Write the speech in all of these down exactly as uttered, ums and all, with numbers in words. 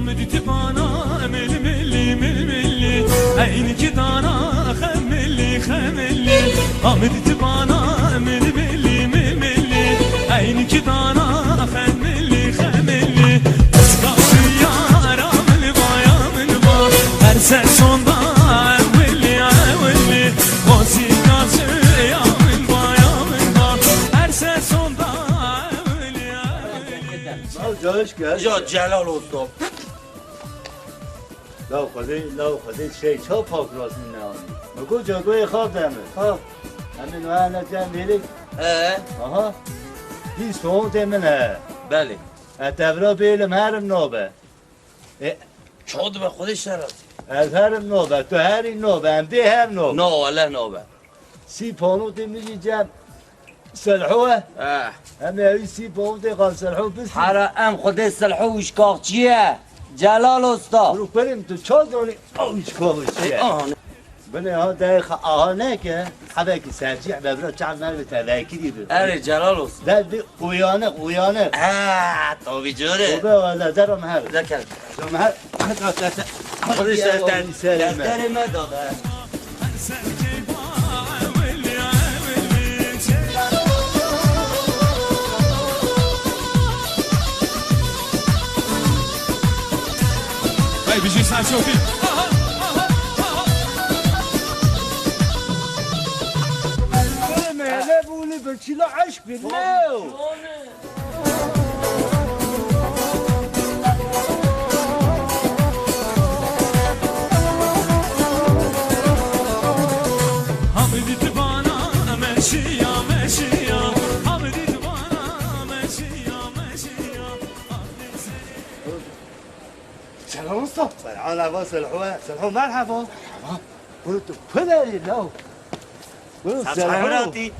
Amidî ti bana mil milî, mil milî, eynî ki dana xem milî, xem milî. Amidî ti bana mil milî, mil milî, eynî ki dana xem milî, xem milî. Eskasî yara min ba, ya min ba, her ser sonda ewilî, ewilî. Qasî kasî ya min ba, ya min ba, her ser sonda ewilî, ewilî. Sağ ol, hoş geldin. Ya Celal olsun. Law Xwedê, law Xwedê, şey, ça pak rast min neanî. Me got, cagoyê xav de me. Ha. Em ê niha ne cem vêrê. Ee? Aha. Dîs pontê min he. Belê. E, tevra bêlim herim nabe. E. Ça dibe Xwedê şer rast. Ez herim nabe, tu herî nabe, em dê her nabe. Na, wele nabe. Sî ponotê min jî cem Selho e. Eh. Em ê ewî sî ponotê xal Selho bisin. Hera em Xwedê Selho wişkaxçî ye. Celal Usta. Rûpelê min tu ça zanî ew wişkaxçî ye. Ey, aha. Binê ha dayê xa-, aha neke, hebekî sercîh be bira çav merve te vekirî bi. Erê, Celal Usta. De bi uyanık, uyanık. Ha, tabii canım. O be wala derim her. De gel. Xwedê ser te, defterê me da be. Hey, bijî ser çokî. Mele bûnî bi çîla eşq bi ne? Hamidî ti bana meşiya, meşiya. Hamidî ti bana meşiya, meşiya. Selam usta. Selam, merhaba Selho. Selho, merhaba. Merhaba. Bunu tu kuleri lo. Bunu Selam selam. Muratî.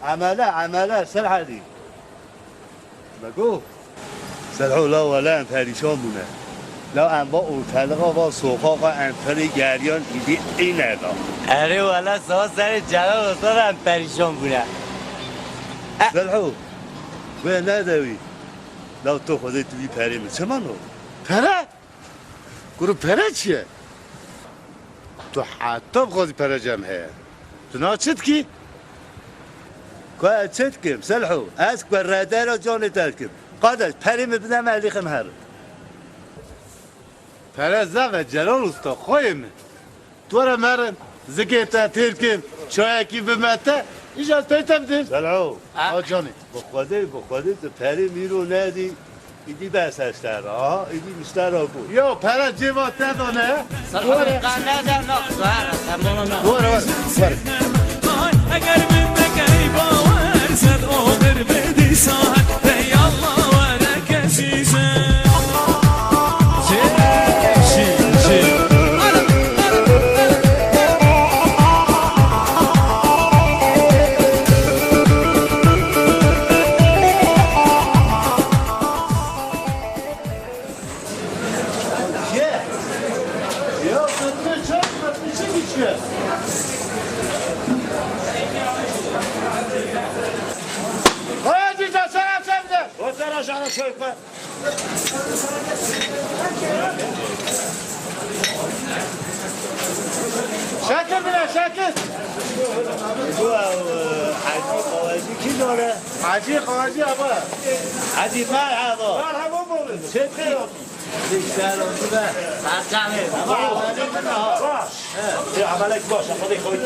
Amele, amele, Selhadî. Bego. Selho, la wele em perîşan bûne. La em va orteliğa, va sokaxa, em pirê geriyan, îdî îne da. Erê wele, sawa serê Celal Usta da em perîşan bûne. Selho, wê nedewî. La tu Xwedê tu vî perê min çima no? Pere? Kuro pere çi ye? Tu heta bixwazî pere cem heye. Tu na çi dikî? Ku ez çi dikim, Selho? Ez ku redera canê te dikim. Kardeş, perê min bide me, elî xin herin. Pere zaf e, Celal Usta, xweyê min. Tu were merin, zikê te têr kim, çayekî bime te, îja ez pey te bidim. Selho. Ha? Ha canê. Bi Xwedê, bi Xwedê tu perê mîro nedî, îdî bes eşter. Aha, îdî miştera ku. Yo, pere cêva te da ne? Were. Were, were, were. Eger min nekey bawer, sed odir bidî sahet. Ey Allah, were kesîze. Çi, çi, çi. Ye. Ya, kırpı çok, kırpı çok içiyor. Haydi, sen, sen de. O sen aşağıda çökme. Şakir bile, Şakir. Bu, e, Hacı Kavacı kim o lan? Hacı Kavacı abi. Hacı merhaba. Merhaba oğlum. Şakir. Dişler oldu be. Hakkari. Tamam. Baş. He. Ya, amelek baş, amelek koydu.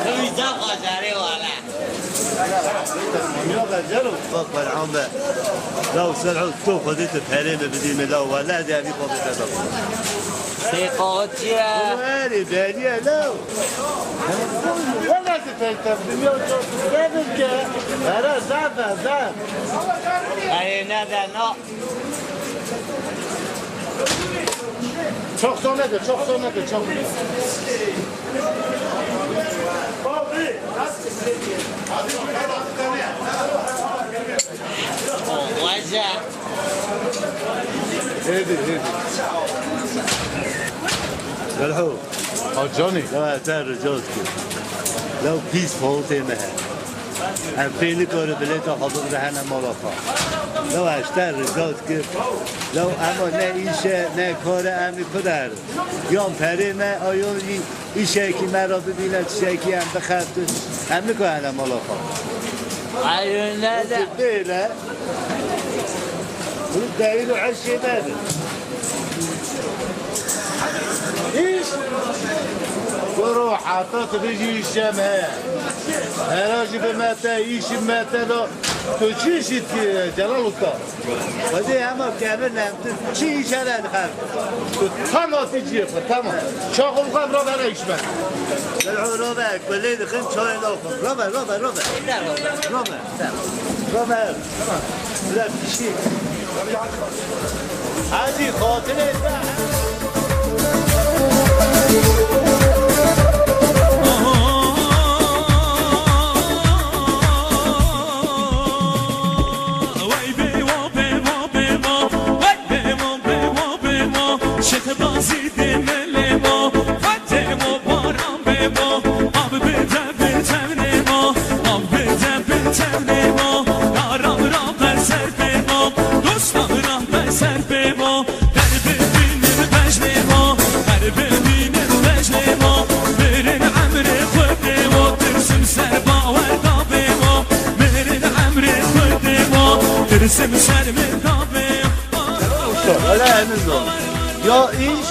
Rüyda Hakkari valla. Bak, Belhan be. Law Selho, tu Xwedê tu perê min bidî min, law wele ez ê evî xwe bide be. Sê qaxit çi ye? Erê, beriye law. Wele tu peyte, dinya çok güzel bir ke. Here zaf e, zaf. Erê, ne de, na. Çok zor nedir, çok zor nedir, çok. Ovaca. Hêdî, hêdî. Belho. Ha canî. Ya, te rica dikim. Law pîs fawtê me he. Em pê nikarin bilêta xwe bigire hene mala xwe. Lew ez ji te rica dikim. Lew ema ne îş e, ne kar e, em ê ku derin? Yan perê me, a yan jî îşekî me re bibîne, tiştekî em bixebtin. Em nikarin hene mala xwe. Ayrı ne de? Bêle. Dewîr û eşê me be. Îş? Kuro, heta tu bijî îş çem heye. Hera jî bi me te, îş bi me te da. Tu çi îşî dikî, Celal Usta? Xwedê hema kevin em tu çi îş hene dixev? Tu tam hatî cihê xwe, tamam. Çaxo bixwe em rabe hene îş me. Gel rabe, kulê dixin çayê naxwin. Rabe, rabe, rabe. Rabe. Rabe. Bira pişî. Hacî, xatirê te. Şehbazî dê melê mo, fetê mo, baran bê mo, av bide bi tevnê mo, av bide bi tevnê mo, yaran ra be ser bê mo, dostan ra be ser bê mo, her bibînim bejnê mo, her bibînim bejnê mo, mirin emrê xwe dê mo, tirsim ser bawer da bê mo, mirin emrê xwe dê mo, tirsim ser min da bê mo. Usta, öyle emin ol. Ya iş,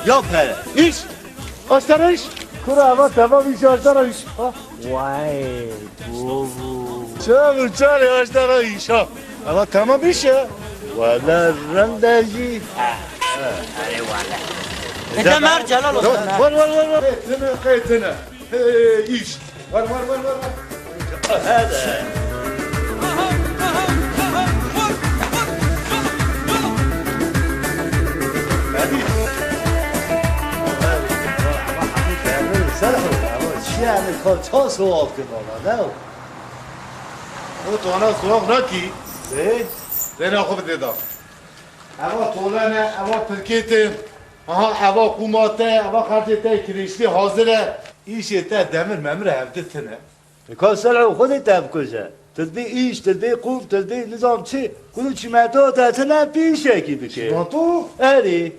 ya pere. İş. Aştara iş. Kura ama tamam iş, aştara iş. Ha? Vay, bu, bu. Çabuk çare aştara iş ha. Ama tamam iş ya. Valla randajî. Ha. Eyvallah. E, tamam, Celal olsun. Var, var, var, var. Tene, tene. Hey, iş. Var, var, var, var, var. Hadi. Sen ama çi yani, çawa sual ki baba, ne o? O tona sual ne ki? E? Bena xwe bide da. Eva tolene, eva pirkêtin. Aha, eva qûma te, eva xercê te kirêşlî hazir e. Îşê te demir memir hevdi tine. E, ka sel'u xwe dê te bikuje. Tu dibî îş, tu dibî qûm, tu dibî nizam çi. Kulu çimento te tine pîşekî bike. Çimento? Erî.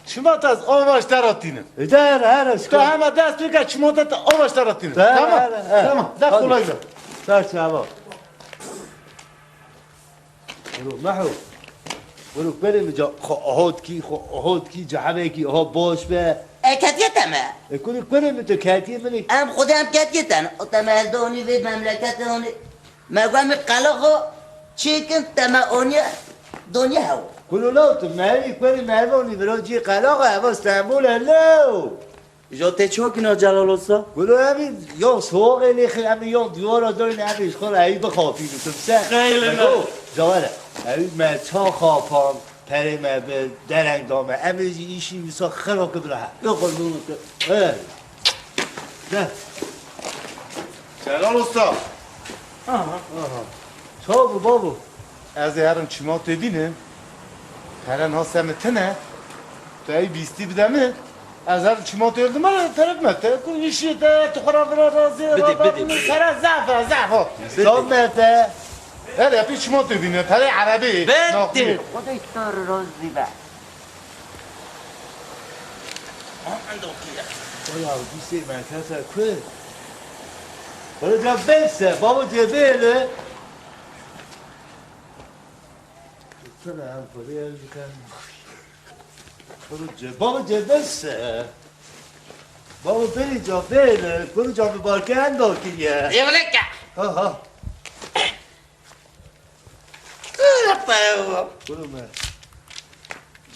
Çimento ez ava ji te re tînim. E, de here, here, Tu hema dest bike çimento te ava ji te re tînim. Tamam, tamam. De kolay be. Ser çava. Wilo Meho. Wilo kurê min ca xwe ahot kî, xwe ahot kî, cehevekî aha baş be. E, ketiye te me. E, kurê, kurê min tu ketiye min ê. Em xwedê em ketiye te ne. O te me ez de onî vê memleketê onî. Me got em ê qela xwe çêkin, te me oniye, doniye hew. Kulo law tu mevî kurê me ev onî vira cî qela xwe, eva Stenbol e law. Jo tê çi wekî na Celal Usta? Gulo em ê ya soxê lêxin, em ê ya dîwara dayne, em ê ji xwe re ewî bixapînin, tu bi se. Xeylê me. Go, cawere. Ewî me ça xapan, perê me bi dereng da me. Em ê jî îşî wisa xira ki bira he. Yo, qurbanê te. He. De. Celal Usta. Aha. Aha. Çawa bû babo? Ez ê herim çimantê bînim. Pere nase min tine. Tu ey bîstî bide min. Ez herim çimantê li me pere bime te. Ku îşê te, tu xwe re vira razî, Bidê, bidê, bidê. Pere zaf e, zaf o. Çawa me te? Her yapî çimantê bîne. Pere erebê. Bidê. Naxwî. Xwedê tu razî be. Oya, dîsê me kete ku? Xwedê ca bêse, babo cê bêle. Sana em xwedê ez dikem. Xwedê ce-, babo cê bêse. Babo berî ca bêle, xwedê ca bi barke enda kiriye. Êwleke. Ha, ha. Kuro me.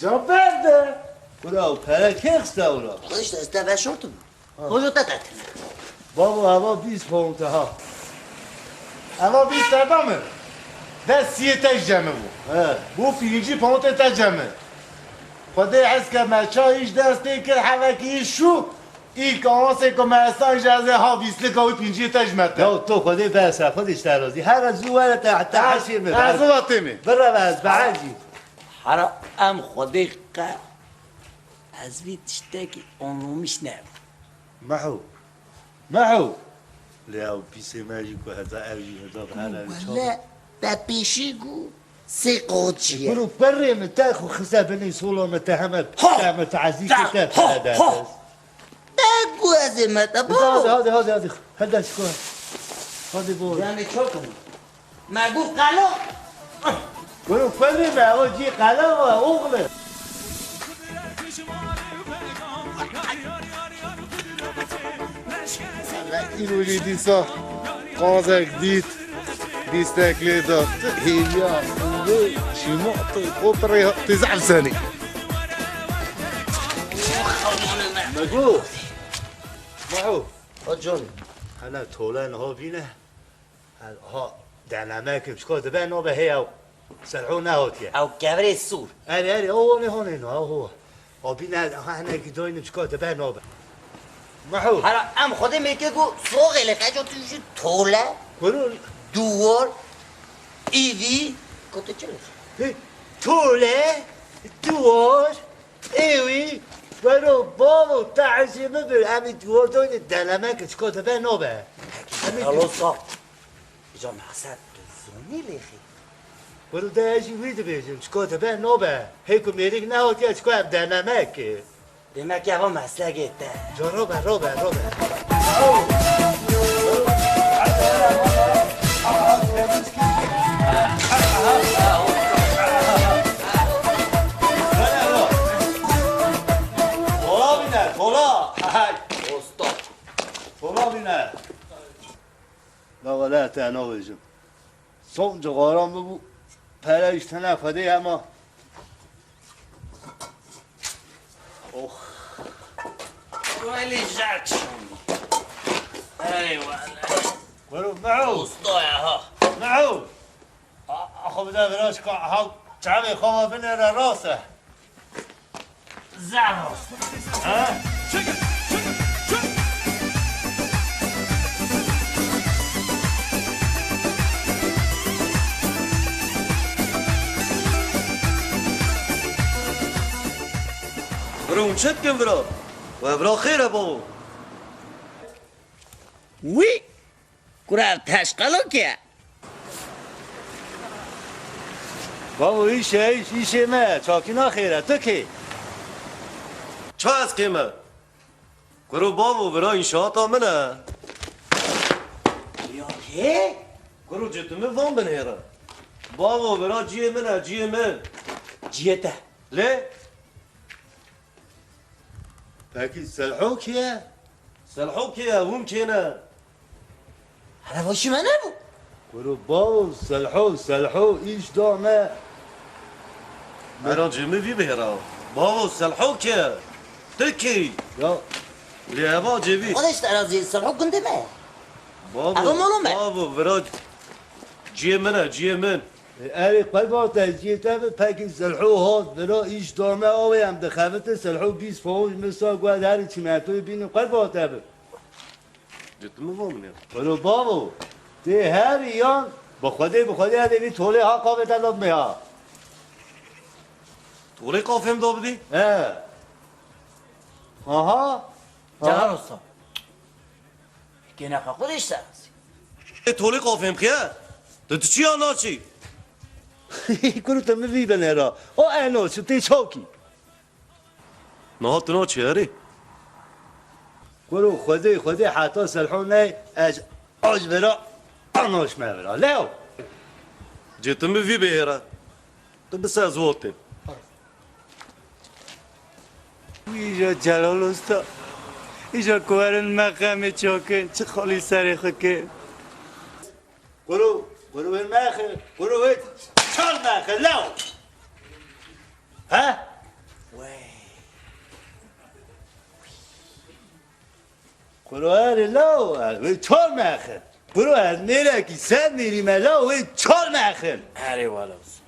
Cafer de. Kuro, pere kê xiste ora? Xwe işte ez te veşortim. Ha. Xwe te te. Babo, eva bîst pound ha. Eva bîst te da min. De siyê te ji cem min bû. He. Bu pîncî poundê te cem min. Xwedê ez ke me çay îş dest pê kir, hevekî îş şû. Îlk avansê ku me estan ji ez ê ha vîstlika wî pînciyê te ji me te. Ya to Xwedê bes e, Xwedê ji te razî. Here zû were te, te Ha, heşê min. Ez û vatê min. Bireve ez behecî. Hera em Xwedê qe ez vî tiştekî anlamiş ne. Meho. Meho! Lê ew pîsê me jî ku heta ew jî heta bi her ew çawa. Wele, be pêşî ku sê qoçiye. Kuro perê min te xwe xise binê sola me te heme, ha! Te me te ezî ha! Te ha! Te ha! Be ku ez ê me te babo. Hadi, hadi, hadi, hadi. Hadi şiko. Hadi bol. Yanê çok mu? Me got qelo. Kuro perê me, o cî qelo ve oğlum. Îro jî dîsa qazek dît, dîstek lê da. Tu hêviya, tu şîma, tu xwe pirê, tu zehf senî. Mego. Meho. Ha can. Hele tole niha bîne. Ha, denemek çiko dibe nabe heye ew. Serho nehotiye. Ew kevirê sûr. Erê, erê, o ne hone no, ho. O bîne, ha, hinekî doyne çiko dibe nabe. Meho. Hera em xwedê mêke ku soxê lê xeco tu jî tole. Kuro. Duwar. Îvî. Kote çi lê? He, tole, duwar. Ê wî, wero bavo, te hesê bibir, em ê diwardoyne denemek, çiko dibe nabe. Em ê Alo, sağ. Îca mehseb tu zonî lêxî. Wero de ez jî wî dibêjim, çiko dibe nabe. Hê ku mêrik nehatiye, çiko em denemek. Demek eva meslekê te. Ca robe, robe, robe. Tola bîne, tola. Hay. Usta. Tola bîne. La wele te navêjim. Son cixaran bibû, pere ji tene Xwedê hema. Oh. Welî jet şûnî. Ey wele. Wero, Meho. Usta ya ha. Meho. A, a, xwe bide vira çika, ha, çavê xwe ve binêre rast e. Zehf rast. Ha? Bro, hûn çi dikin vira? We vira xêr e bavo. Wî. Kura ev teşqelo kê ye? Bavo, îş e, îş, îşê me, çakî naxêre, tu kê? Ça ez kê me? Kuro bavo, vira înşaata min e. Ya kê? Kuro cê tu min van binêre. Bavo, vira ciyê min e, ciyê min. Ciyê te? Lê? Pekî Selho kê ye? Selho kê ye, hûn kê ne? Hele weşî me nebû. Kuro bavo, Selho, Selho, îş da me. Merancê min vî bihêra. Bavo, Selho kê ye? Tu kê yî? Ya. Lê eva cêvî. Xwedê ji te razî, Selho gundê me ye. Bavo, eva mala me. Bavo, vira ciyê min e, ciyê min. Erê, qurba te, ciyê te bi, pekî Selho hat, vira îş da me, awê em dixebitin, Selho bîst pawon ji min sa, got, herî çîmentoyê bînin, qurba te bi. Cê tu min va min ya. Wero bavo, tê herî yan, bi Xwedê, bi Xwedê, hede vî tolê ha qavê te da me ha. Tolê qafê min da bidî? He. Aha. Cahan Usta. Kênexa xwe de ji te razî. Ê tolî qafêm xiye. Tu diçî ya naçî? Kuro tu min vî binêra. O eno çi tê çawkî? Niha tu naçî herê? Kuro Xwedê, Xwedê heta Selho ney ez aç vera, anaş me vera. Lew! Cê tu min vî bihêre. Tu bise ez hotê. Îja Celal Usta, îja ku werin me qemê çakin, çi xalî serê xwe kir. Kuro, kuro wê mexe, kuro wê çal mexe, law. He? Wey. Kuro erê law, wê çal mexe. Kuro ez mêrekî ser mêrî me law, wê çal mexe. Erê wala olsun.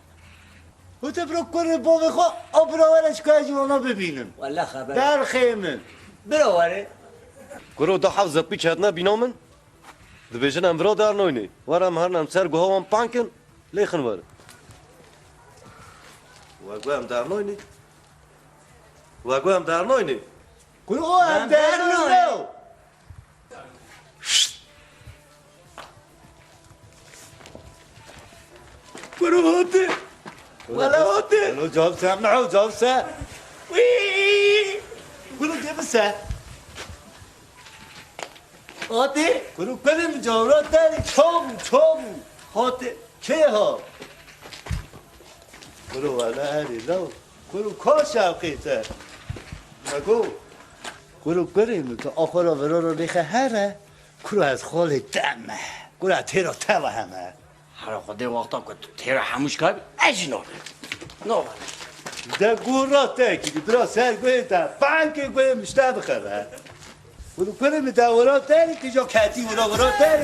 Hûn te biro kurê bavê xwe, a bira were ji kaya jî wana bibînim. Wele xeber. Derxê min. Bira were. Kuro da hevze pîç hatine bîna min. Dibêjin em vira dernoynê. Were em herin em ser guha wan pankin, lêxin were. We got em dernoynê. We got em dernoynê. Kuro em dernoynê. Kuro hate. Wala hate. Kuro cevap se, meho cevap se. Wî. Kuro cevap se. Hate. Kuro kurê min cewra derî çav û çav û. Hate. Kê ha? Kuro wala herî law. Kuro ka şewqîte. Mego. Kuro kurê min tu axura viraro lêxe here. Kuro ez xalê te me. Kuro têra te ve heme. Hera Xwedê wexta ku tu têra hemû şikayî bî, ez jî nabim. Nabim. De gora te kî bira ser guhê te, pankê guhê min ji te bixeve. Hûn kurê min de wira derî kî jo ketî wira wira derî.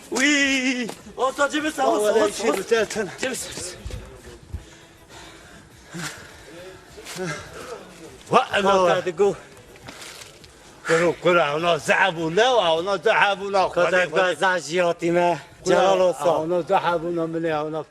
Wî. Osta, cibisa, osta. Cibisa. Wa elo. Kaka digo. Kuro, kuro, ona zehab û ne, ona zehab û ne. Kaka digo, zehab jiyatî me. Celal olsa. Ona zehab û ne, mine, ona.